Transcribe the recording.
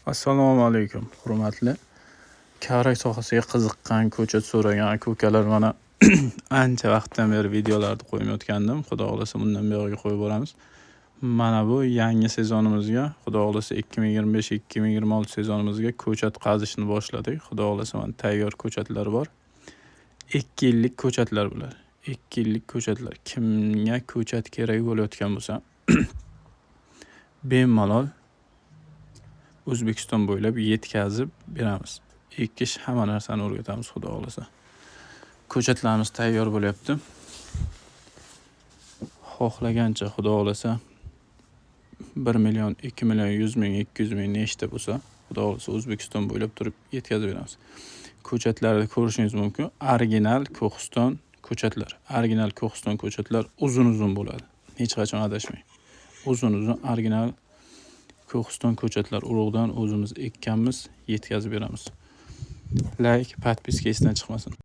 Assalomu alaykum, hurmatli kavrak sohasiga qiziqqan, ko'chat so'ragan aka-ukalar. Mana ancha vaqtdan beri videolarni qo'ymayotgandim. Xudo xohlasa, bundan buyog'iga qo'yib boramiz. Mana bu yangi sezonimizga, Xudo xohlasa, 2025-2026 sezonimizga ko'chat qazishni boshladik. Xudo xohlasa, mana tayyor ko'chatlar bor. 2 yillik ko'chatlar bular. 2 yillik ko'chatlar. Kimga ko'chat kerak bo'layotgan bo'lsa, bemalol O'zbekiston bo'ylab yetkazib beramiz. Ekish, hamma narsani o'rgatamiz, Xudo xohlasa. Ko'chatlarimiz tayyor bo'lyapti. Xohlagancha, Xudo xohlasa, 1 million, 2 million, 100 ming, 200 ming, nechta bo'lsa, Xudo xohlasa, O'zbekiston bo'ylab turib yetkazib beramiz. Ko'chatlarni ko'rishingiz mumkin. Original Ko'histon ko'chatlar. Original Ko'histon ko'chatlar uzun-uzun bo'ladi. Hech qachon adashmang. Uzun-uzun original Ko'histon ko'chatlar urug'dan o'zimiz ekkanmiz, yetkazib beramiz. Layk, подписка esdan chiqmasin.